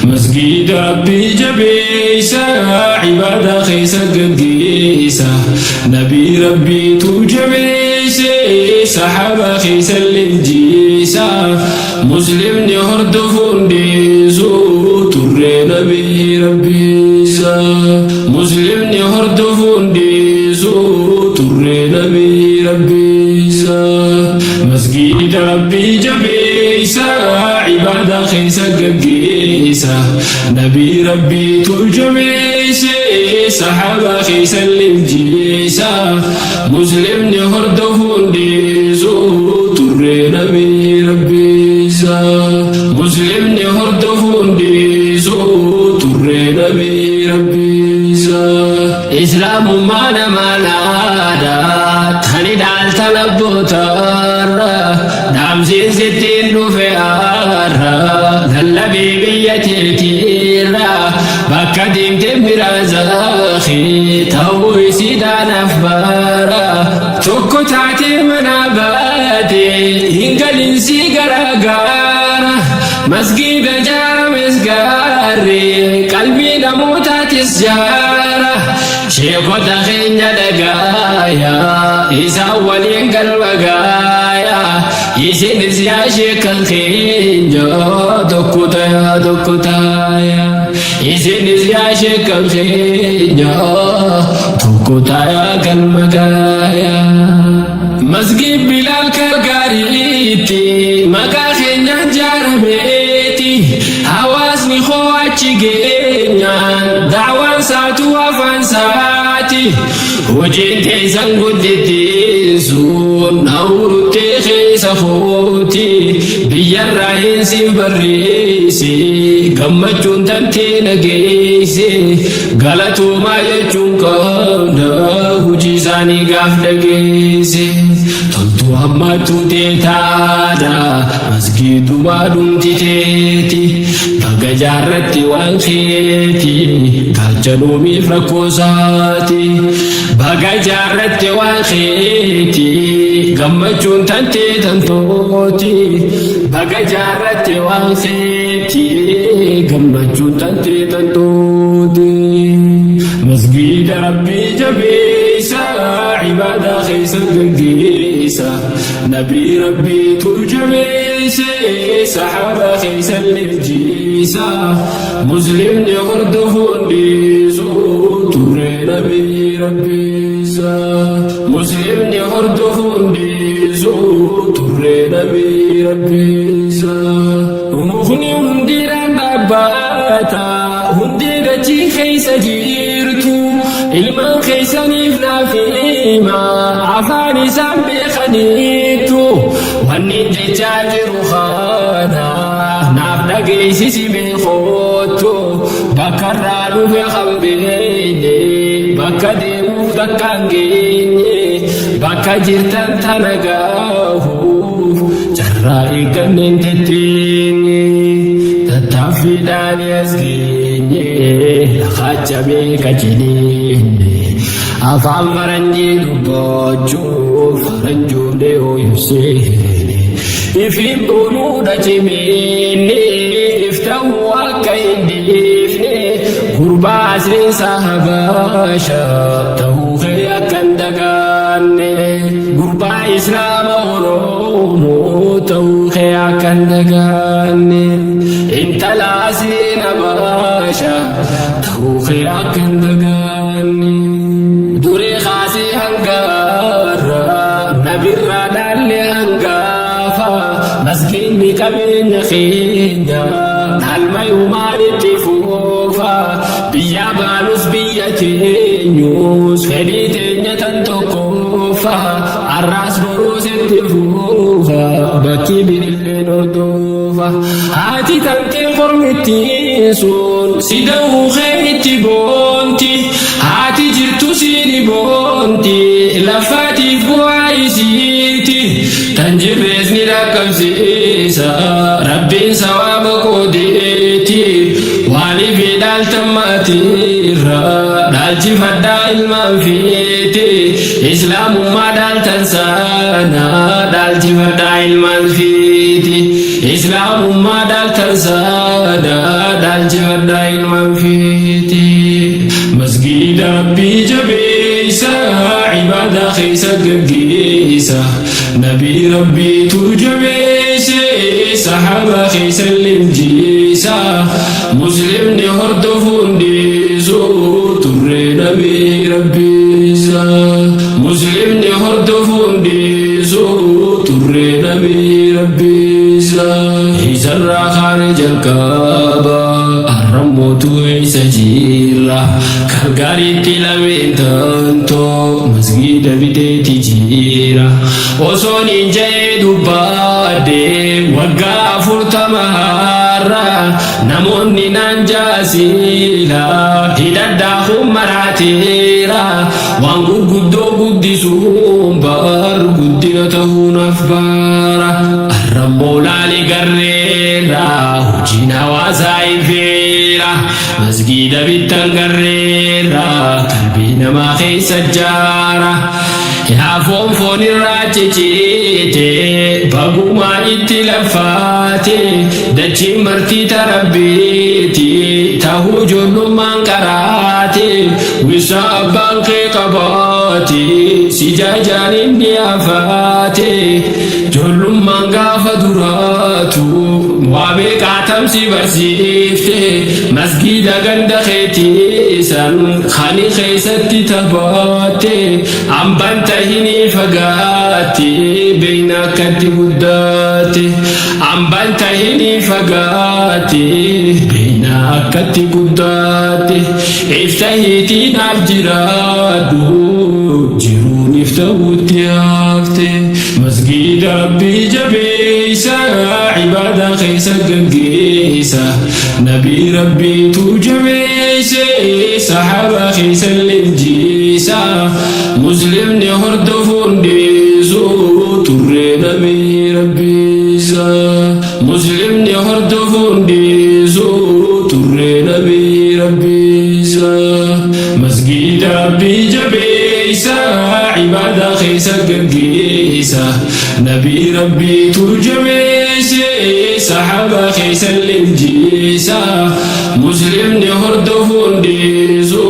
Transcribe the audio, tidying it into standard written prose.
Masgiida Rabbii jabeeysa, ibaadaa keessa gaggeessa. Nabii Rabbiitu jabeeyse, sahaabaa keessa leenjiisa. Muslimni hordofuun dhiisu turree Nabii Rabbiisa. Muslimni hordofuun dhiisu turree Nabii Rabbiisa. Masgiida Rabbii jabeeysa, ibaadaa keessa gaggeessa. Nabii Rabbiitu jabeeyse, sahaabaa keessa leenjiisa. Muslimni hordofuun dhiisu turree Nabii Rabbiisa. Muslimni hordofuun dhiisu turree Nabii Rabbiisa. Islaamummaa nama laada tani dhaaltan abbootarra dhaamsiin sittiin dhufe har'a lallabii biyya teetiirra bakka deemte biraazaahi ta'uu isiidhaanaaf bara tokko taatee mana baate hin galinsii garaagaara masgiida jaarames gaarri qalbii namootaatis jaara sheekota keenya dhagaaya isaan waliin galma gaaya isinis yaa sheekan keenya tokko tayaa tokko taaya isinis yaa sheekan keenya tokko tayaa galma gaaya. Masgiid Bilaal Gargaariitti maqaa keenyaan jaarameeti hawaasni koo achi geenyaan da'waan saatu afaan saati hojiin teessan guddittiin sun nawruttee keessa kooti biyyarraa hin siin barreessi gammachuun tantee nageesse galatoomaa jechuun qabna hojii isaanii gaaf dhageesse toltuu hammattuu teetaadha masgiidumaa dhumti teeti baga jaarratti waan keeti gaachanoomiif rakkoosaati baga jaarratti waan keeti gammachuun tantee tantooti baga jaarratti waan keeti gammachuun tantee tantooti masgiida Rabbii jabeessa ibaadaa keessa gaggeessa Nabii Rabbiitu jabeesse sahaabaa keessa leenjiisa Muslimni hordofuun dhiisu turree Nabii Rabbiisa Muslimni hordofuun dhiisu turree Nabii Rabbiisa Mukni hundiraan dhaabbata hundi dachii keessa jirtu ilmaan keessaniif naaf hima afaan isaan beekaniitu wanni jechaa jiru kana naaf dhageessisi beekootu bakka irraa dhufe kan beekne bakka deemuuf bakka hin geenye bakka jirtan tana gahuuf carraa eegganneen tetteenye tattaaffiidhaan as geenye lafaacha beeka jedheenye afaan faranjii dubbachuuf faranjoomne hooyibseene ifiin bonuudha cimenne ifta'uu akka hin dhiifne gurbaa asriin sahabaasha ta'uu kee akka hin dagaanne gurbaa islaama Oromoo ta'uu kee akka hin dagaanne intala asriin abaasha ta'uu kee akka hin dagaanne durii kaasee hangaarra nabirraa dhaalle hangaafa masgiinni qabeenya keenya dhaalmayumaan itti fuufa biyya baanus biyya teenyus fedhii teenya tan tokkoofa arraas boruus itti fuufa bakki bililleen hordofa haati tantee kormittiin sun si da'uu kee itti boonti haati jirtu siini boonti lafaatiif bu'aa isiiti tan jirrees ni dhaqqabsiisa Rabbiin sawaaba qoodeeti waaliif dhaaltan maatiirra dhaalchifadhaa ilmaan fiiti islaamummaa dhaaltan sana dhaalchifadhaa ilmaan fiiti. Islaamummaa dhaaltan sana dhaalchifadhaa ilmaan feeti. Masgiida Rabbii jabeessa, ibaadaa keessa gaggeessa. Nabii Rabbiitu jabeesse, sahaabaa keessa leenjisa. Muslimni hordofuun dhiisu turre Nabii Rabbiisa. Muslimni hordofuun dhiisu turre Nabii Rabbiisa. Isarraa kaane jalqaba, har'ammootu eessa jirra? Kalgaariitti lameen tantoo masgiida biteeti jira. Osoon hin ja'ee dubbadhe waggaa 40 har'a, namoonni naan jaasila hidhadhaa kun maraateera. Waan gurguddoo guddisuun bar guddina ta'uu naaf bara. Arrammoo laali garreera, hojiin hawaasaa ifeera. Masgiida bittan garreera, qalbii namaa keessa jaara. Yaa foon foon irraa ciciite, bagumaa itti laffaate. Dachiin martii tarabbiiti tahuu ijoollummaan qaraate. Wisa abbaan kee qabaate si jaajaan inni hafaate. Ijoollummaan gaafa duraatu waa meeqaa tamsi barsiifte. Masgiida ganda keetii san kani keessatti taphatte, hambaan tahinii fagaatte, beeyna akkatti guddatte. Hambaan tahinii fagaatte, beeyna akkatti guddatte. Iftahiitii naaf jiraadhu, jiruun ifta'utti hafte. Masgiida Rabbii jabeessa, ibaadaa keessa gaggeessa. Nabii Rabbiitu jabeesse, sahaabaa keessa leenjisa. Muslimni hordofuun dhiisu turre Nabii Rabbiisa. Muslimni hordofuun dhiisu turre Nabii Rabbiisa. Masgiida Rabbii jabeessa, ibaadaa keessa gaggeessa. Nabii Rabbiitu jabeesse, sahaabaa keessa leenjisa. Muslimni hordofuun dhiisu